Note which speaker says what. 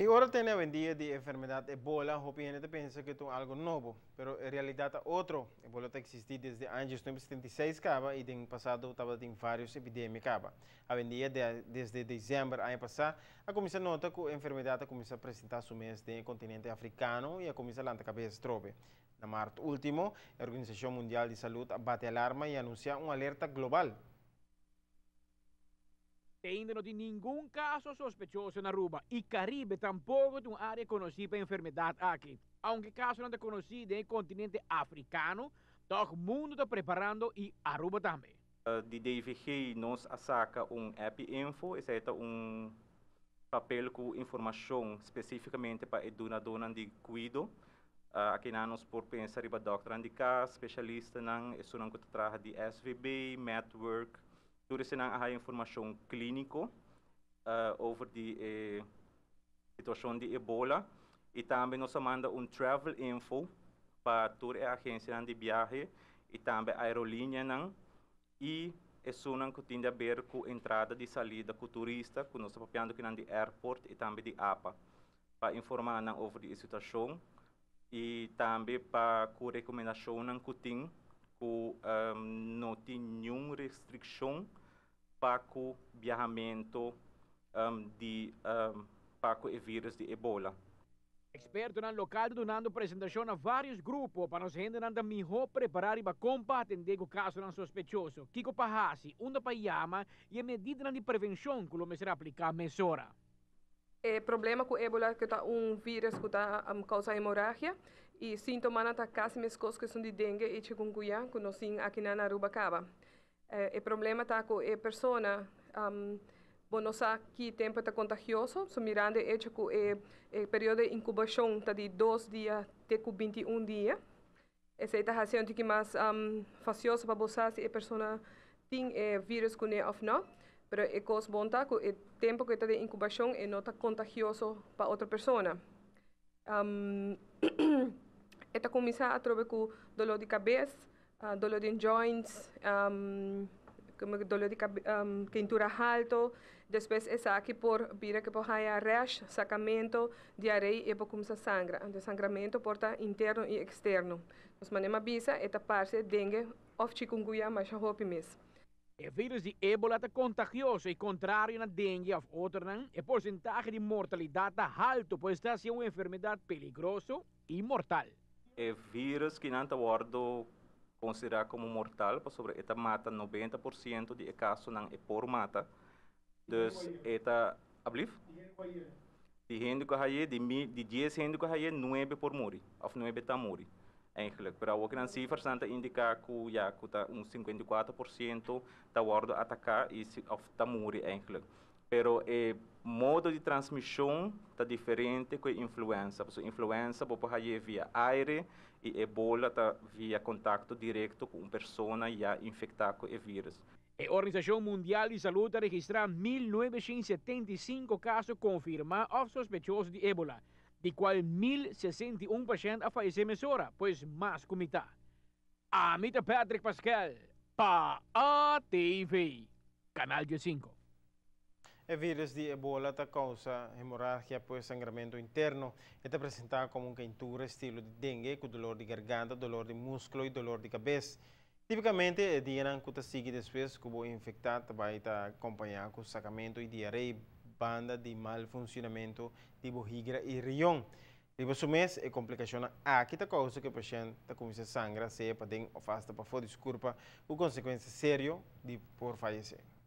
Speaker 1: Y ora tende awendia di enfermedad Ebola, hopi hende ta pensa cu ta algo nobo, pero en realidad ta otro. Ebola ta existi desde aña 1976 caba y den pasado tabatin varios epidemia caba. Awendia, desde december aña pasa, a cuminsa nota cu e enfermedad a cuminsa presenta su mes den continente africano y a cuminsa lanta cabes trobe. Na maart ultimo, e Organisacion Mundial di Salud a bati alarma y a anuncia un alerta global.
Speaker 2: Ainda no tin ningun caso sospechoso na Aruba y Caribe tampoco ta un area conoci pa e enfermedad aki. Aunke casonan ta conoci den e continente africano, toch mundo ta preparando y Aruba tambe.
Speaker 3: Di DVG nos a saca un EpiInfo, esaki ta un papel cu informacion specificamente pa e dunadonan di cuido. Aki nos por pensa riba dokter di cas, specialistanan, esunnan cu ta traha di SVB, Network, tur esnan a informacion clinico over di situacion di Ebola y tambe nos a manda un travel info pa tur agencianan di biahe y tambe aerolineanan y esunnan cu tin di haber cu entrada y salida cu turista, cu nos ta papiando cu di airport y tambe di APA, pa informa nan over di situacion y tambe pa cu recomendacion cu tin cu no tin ningun restriccion pa e biahamento pa e virus di Ebola.
Speaker 2: Expertonan local dunando presentacion na varios grupo pa nos hendenan ta miho prepara pa con pa atende cu casonan sospechoso. Kico pa hasi, unda pa yama y e medidanan di prevencion cu lo mester aplica mesora.
Speaker 4: E problema cu Ebola cu ta un virus cu ta causa hemoragia y sintomanan ta casi mescos cu esun di dengue y chikungunya cu nos tin aki na Aruba caba. E problema ta cu e persona bo no sa ki tempo ta contagioso, so mirando e hecho cu e periodo di incubacion ta di 2 dia te cu 21 dia. Esey ta haciendo cu mas facioso pa bo si e persona tin e virus cune of no. Pero e cos bon ta cu e tempo cu ta di incubacion e no ta contagioso pa otro persona. E ta cuminsa atrobe cu dolor di cabes, dolor di joints, como dolor di keintura halto, despues esaki por bira cu por haya rash, sacamento, diarrea y por cuminsa sangra. Anto, sangramento por ta interno y externo. Nos manera m'a bisa, e ta parce dengue of chikungunya, mas hopi mes.
Speaker 2: E virus di Ebola ta contagioso y contrario na dengue of otronan, e porcentahe di mortalidad ta halto, pues ta un enfermedad peligroso y mortal.
Speaker 3: E virus cu nan ta wordo considera como mortal, pasobra e ta mata 90% di casonan e por mata. Dus e ta, alsjeblieft? Di hende cu haya, di 10 hende cu haya, 9 por muri, of 9 ta muri. Eigenlijk. Pero ook nan cifras ta indica cu ja, cu ta un 54% ta wordo ataca y of ta muri eigenlijk. Pero e modo di transmision ta diferente cu influenza. Pasobra influenza bo por haya via aire y Ebola ta via contacto directo cu un persona ya infecta cu e virus.
Speaker 2: E Organisacion Mundial di Salud a registra 1975 caso confirma of sospechoso di Ebola, di cual 1061 pashent a fayece mesora, pues mas cu mitar. Ami ta Patrick Pascal, pa ATV, Canal 5.
Speaker 1: E virus di Ebola ta causa hemoragia, pues sangramento interno. E ta presenta como un keintura estilo di dengue, cu dolor di garganta, dolor di musculo y dolor di cabes. Tipicamente, e dianan cu ta sigui despues cu bo infecta ta bay ta acompaña cu sacamento y diarrea, banda di mal funcionamento di higra y riñon. Riba su mes, e complicacion aki ta causa cu e pashent ta cuminsa sangra, sea paden of hasta pafo di su curpa, cu consecuencia serio di por fayece.